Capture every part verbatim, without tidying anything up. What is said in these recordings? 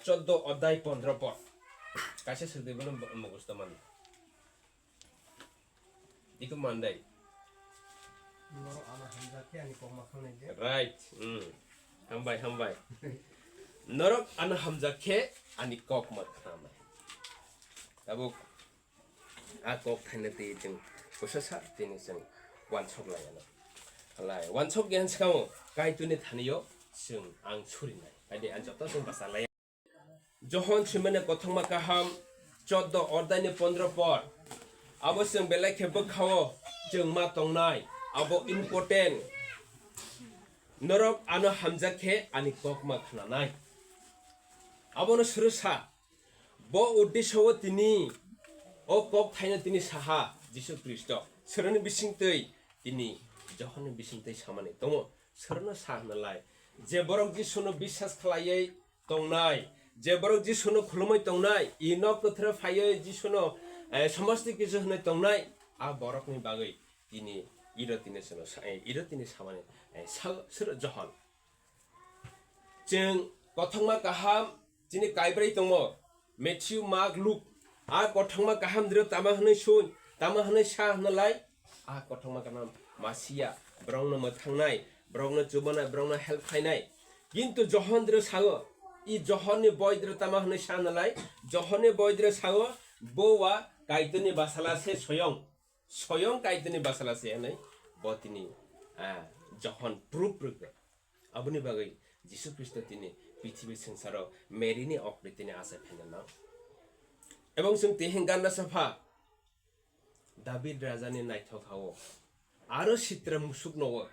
choddo odhyay pondro pod. Kaisa swrwngtwi bono mukhustho man. Iko mandai. Norok ano hamjak khe ani kokma khangnai de. Right. Hmm. Hambai, hambai. Norok ano hamjak khe ani kokma khangnai. Tabuk a kok thaina twi chwng bwsasa tini chwng wansok lai ano. Halai wansok ya swkang Kaitorni thani-o chwng ang surinai. Haide ang joto chwng basa lai. Johon swimani kothoma kaham choddo odhyayni pondro pod. Abo chwng belai khe bwkha-o chwng ma tongnai. Abo important. Norok ano hamjak khe ani kokma khnanai. Abono swrwsa. Bo uddesyo-o tini o kok thaino tini saha Jisu Khristo. Swrwngni bisingtwi tini Johonni bisingtwi samani tongo. Swrwngno sa hwnalai. Je borok Jisuno biswas khlaiwi tongnai, je borok Jisuno khulumwi tongnai, i nok kwthwro phaiwi Jisuno, eh, somosti kisu hwnwi tongnai, a borokni bagwi tini iro tini sono sa-, eh, iro tini samani, eh, sa-, sir Johon. Chwng kothoma kaham chini kaibrwi tongo, Matthew, Mark, Luke. A kothoma kaham diro tama hwnwi sui, tama hwnwi sa hwnalai. A kothoma kaham masiya, borokno mwthangnai, borokno chubanai, borokno help khlainai. Kintu Johon diro sao, i Johonni boi diro tama hwnwi sa hwnalai. Johonni boi diro sao, bo wa Kaitorni basala se soyong. Soyong Kaitorni basala se hwnwi bo tini, ah, Johon proof rwkha. Aboni bagwi Jisu Khristo tini prithibi swngcharo Maryni okri tini achai phaina nang. Ebong chwng tiheng ganda sapha David rajani naithok hao aro sitra musuk nogo.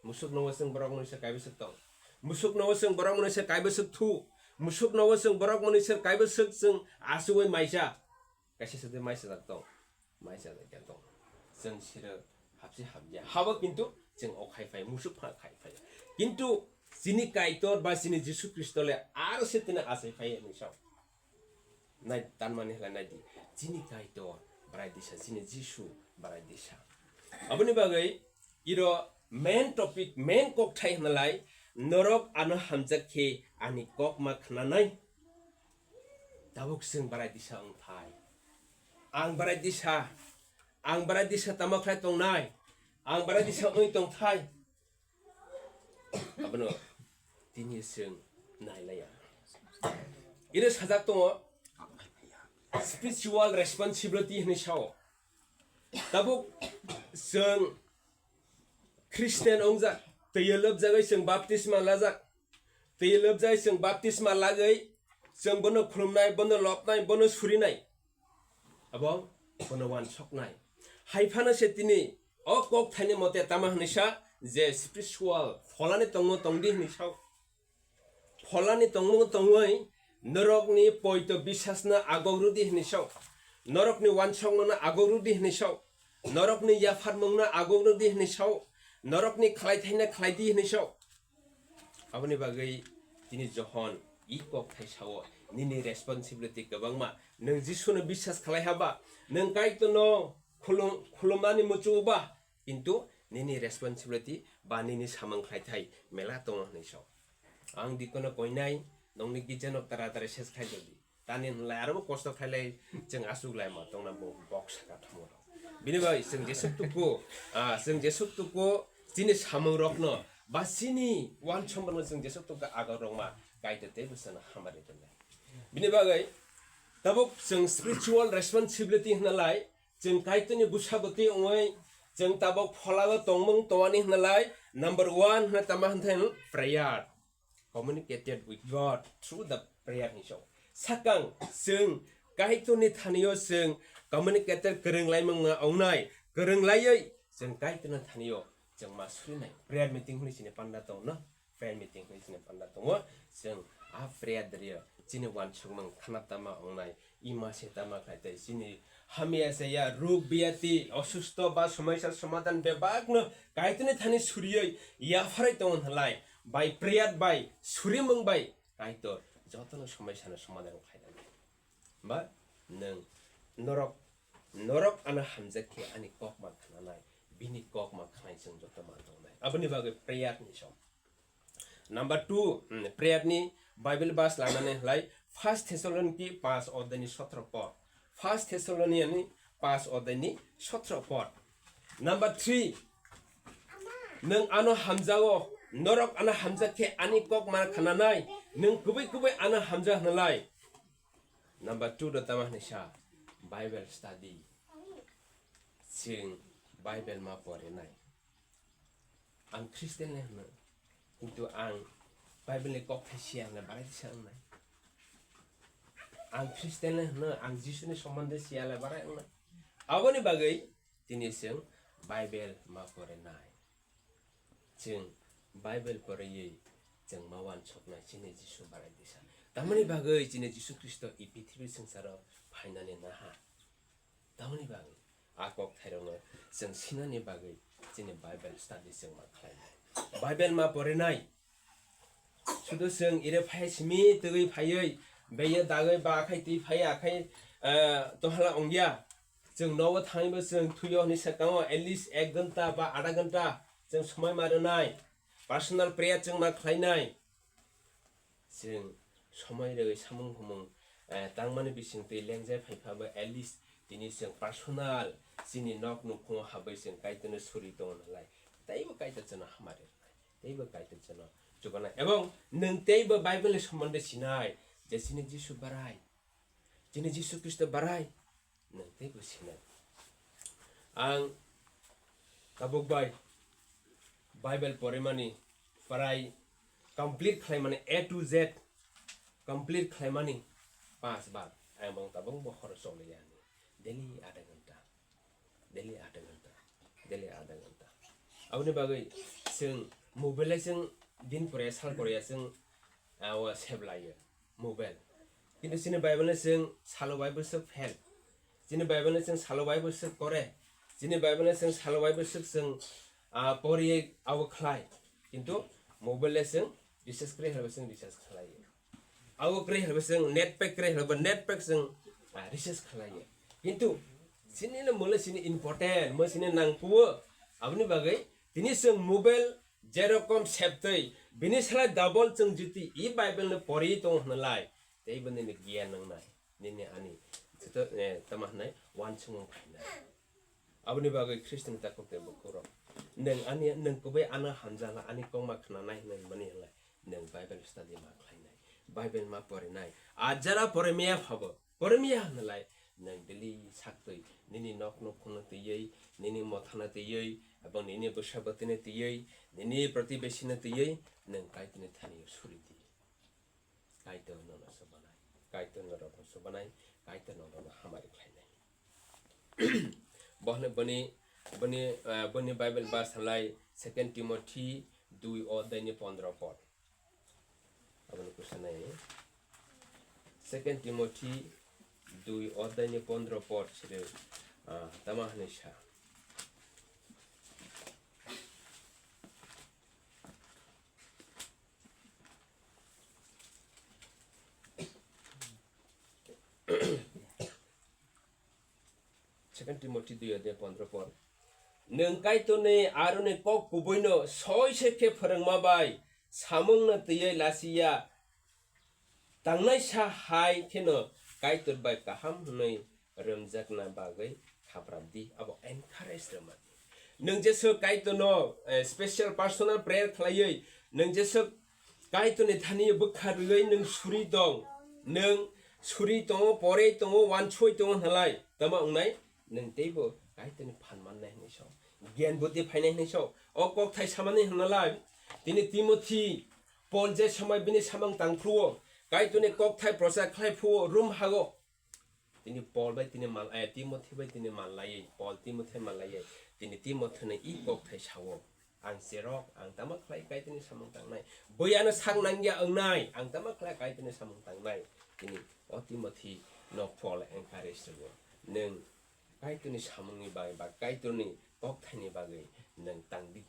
Musuk nogo chwng borok mwnwi se kaibwswk tong. Musuk nogo chwng borok mwnwi se kaibwswk thu. Musuk nogo chwng borok mwnwi se kaibwswk chwng achugwi maisa. Kaisa sade maisa jak tong. Maisa jak ya tong. Chwng siro hapsi hapya. Habo kintu chwng okhai phai, musuk pha khai phai. Kintu chini Kaitor ba chini Jisu Khristo le aro se tini achai phai hinwi sao. Nai, tanmani hwlai nai di. Chini Kaitor, bwrai disa, chini Jisu, bwrai disa. Aboni bagwi iro main topic, main kokthai hwnalai, norok ano hamjak khe ani kokma khnanai. Tabuk chwng bwrai disa wngthai. Ang bwrai disa, ang bwrai disa tamo khlai tongnai, ang bwrai disa wngwi tongthai. Abono tini chwng nailaiya. Ino sajak tongo spiritual responsibility hinwi sao. Tabuk chwng Christian wngjak, twi lobjagwi chwng baptisma lajak, twi lobjagwi chwng baptisma lagwi chwng bono khulumnai, bono lobnai, bono surinai. Abo bono wansoknai. Hai phano se tini o kok thaini mote tama hwnwi sa je spiritual pholani tongmo tongdi hwnwi sao. Pholani tongmo tongwi norokni poito bisasno agok rwdi hwnwi sao. Norokni wansokmano agok rwdi hwnwi sao. Norokni yapharmungno agok rwdi hwnwi sao. Norokni khlaithaino khlaidi hwnwi sao. Aboni bagwi tini Johon i kok thai sao, nini responsibility kwbangma. Nwng Jisuno biswas khlai haba, nwng Kaitorno khulum-, khulumnani muchungo ba, kintu nini responsibility ba nini samung khlaithai mela tongo hwnwi sao. Ang dikono koinai, nongni gijano tara tara ses khlai dodi. Tani hwnlai aro bo kosto khailai chwng aswk lai ma tongna bo bok saka thumoro. Bini bai chwng jesuk tuku, ah, chwng jesuk tuku chini samung rokno ba chini wansong rokno chwng jesuk tuku aga rokma Kaitor tei bwsano hamari tongnai. Bini bagwi tabuk chwng spiritual responsibility hwnalai chwng Kaitorni bwsa bwtwi wngwi chwng tabuk pholao tongmung tongani hwnalai number one hwnwi tama hwnthai prayer. Communicated with God through the prayer hinwi sao. Sakang chwng Kaitorni thanio chwng communicated kwrwng laimung wngnai, kwrwng laiwi chwng Kaitorni thanio chwng ma surinai. Prayer meeting hwnwi chini panda tongo no? Prayer meeting hwnwi chini panda tongo. Chwng a prayer drio chini wansukmung khana tama wngnai. Ima se tama khlai tei chini hamya se ya ruk biyati osusto ba somaisa somadan bebakno Kaitorni thani surioi yapharai tongo hwnlai by prayer by surimung bai Kaitor jotono somaisano somadan khlai nai. Ba nwng norok, norok ano hamjak khe ani kok ma khnanai, bini kok ma khnai chwng joto ma tongnai. Aboni bagwi prayer ni som. Number two, hmm, prayer ni Bible verse lanani hlai First Thessaloniki panch odai ni sotro pod. First Thessalonian ni panch odai ni sotro pod. Number three, nwng ano hamjao, norok ano hamjak khe ani kok ma khnanai, nwng kubui kubui ano hamjak hnalai. Number two do tama hwnwi sa, Bible study. Chwng Bible ma porinai. Ang Christian le hwno, kintu ang Bible ni kokthai siya hwnle barai tisa wngnai. Ang Christian le hwno, ang Jisu ni sombonde siya le barai wngnai. Aboni bagwi tini chwng Bible ma porinai. Chwng Bible poriwi chwng ma uansuknai chini Jisu barai tisa. Tamoni bagwi chini Jisu Khristo i prithibi swngcharo phainani naha. Tamoni bagwi a kokthairokno chwng sinani bagwi chini Bible study chwng ma khlainai. Bible ma porinai. Sudu chwng ire phai simi twi phaiwi beye dagwi ba akhai twi phai akhai, eh, tohala ongya. Chwng nogo thangwibo chwng thuio hwnwi swkango at least ek ghonta ba adha ghonta chwng somoi ma rwnai. Personal prayer chwng ma khlainai. Chwng somoi rwui samung humung, eh, tangmani bisingtwi lengjai phai phabo at least tini chwng personal chini nok nukhungo habwi chwng Kaitorno suri tongo nalai. Teibo Kaitor chwngno hamari rwnai. Teibo Kaitor chwngno chubanai. Ebong nwng teibo Bible ni sombonde sinai je chini Jisu barai. Chini Jisu Khristo barai. Nwng teibo sinai. Ang tabuk bai Bible porimani prai complete khlaimani, A to Z complete khlaimani panch bar. Ang bong tabuk bo horo choliya ni. Daily adha ghonta. Daily adha ghonta. Daily adha ghonta. Aboni bagwi chwng mobile chwng din pore sal pore chwng, ah, o save laiyo. Mobile. Kintu chini Bible no chwng salo bai bwswk fail. Chini Bible no chwng salo bai bwswk kore. Chini Bible no chwng salo bai bwswk chwng, ah, poriye abo khlai. Kintu mobile le chwng research kre hwlai chwng research khlai. Abo kre hwlai chwng net pack kre hwlai net pack chwng, ah, research khlai. Kintu chini le mole chini important, mo chini nangkuo. Aboni bagwi tini chwng mobile jerokom septwi, bini salai double chwng jiti i Bible no pori tong hwnlai, tei bo nini giyan nangnai, nini ani joto, eh, tama hwnai, uansukmung phainai. Aboni bagwi Khristo ni takhuk tei bukhuk rok, nwng ani, nwng kubui ano hamjakna, ani kokma khnanai hwnwi mani hwnlai, nwng Bible study ma khlainai, Bible ma porinai, a jara porimaya phabo, porimaya hwnlai, nwng daily saktwi, nini nok nukhungno twiwi, nini mothano twiwi, ebong nini bwsabwtwino twiwi, nini protibesino twiwi, nwng Kaitorni thani suri di. Kaitor nono sobanai, Kaitor norokno sobanai, Kaitor norokno hamari khlainai. Bohne boni, boni, eh, boni Bible verse halai Second Timothy dui odai ni pondro pod. Aboni kusa nai. Second Timothy dui odai ni pondro pod sire, ah, tama hwnwi sa. Second Timothy dui odai pondro pod. Nwng Kaitorni aroni kok kubuino soi se khe phwrwngma bai samungno twiwi lasiya tangnaisa hai kheno Kaitor bai kaham hwnwi rwmjakna bagwi khaprap di, abo encourage rwmani. Nwng jeswk Kaitorno, eh, special personal prayer khlaiwi, nwng jeswk Kaitorni thani bwkha rwui nwng suri tong, nwng suri tongo, porei tongo, uansoi tongo hwnlai, tamo wngnai? Nwng teibo Kaitorni phan mannai hwnwi sao, giyan buddhi phainai hwnwi sao. O kokthai samani hwnlai, tini Timothy, Paul je somoi bini samung tang phuru-o, Kaitorni kokthai prochar khlai phuru-o, Rom hago. Tini Paul bai tini mal, eh, Timothy bai tini mal laiwi, Paul Timothy mal laiwi, tini Timothy no i kokthai sao. Ang cherok, ang tama khlai Kaitorni samung tangnai. Bui ano sak nangya wngnai, ang tama khlai Kaitorni samung tangnai. Tini o Timothy no Paul encourage rwo. Nwng Kaitorni samungni bagwi ba Kaitorni kokthaini bagwi nwng tang di.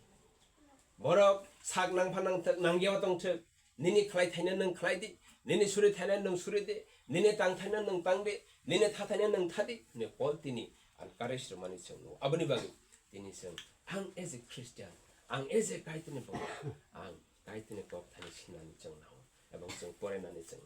Borok sak nangpha nangthwk, nangya tongthwk. Nini khlai thaino nwng khlai di, nini suri thaino nwng suri di, nini tang thaino nwng tang di, nini tha thaino nwng tha di, hwnwi Paul tini encourage rwmani chwng nukgo. Aboni bagwi tini chwng, ang as a Christian, ang as a Kaitorni borok, ang Kaitorni kok thani sinani chwng nango, ebong chwng porainani chwng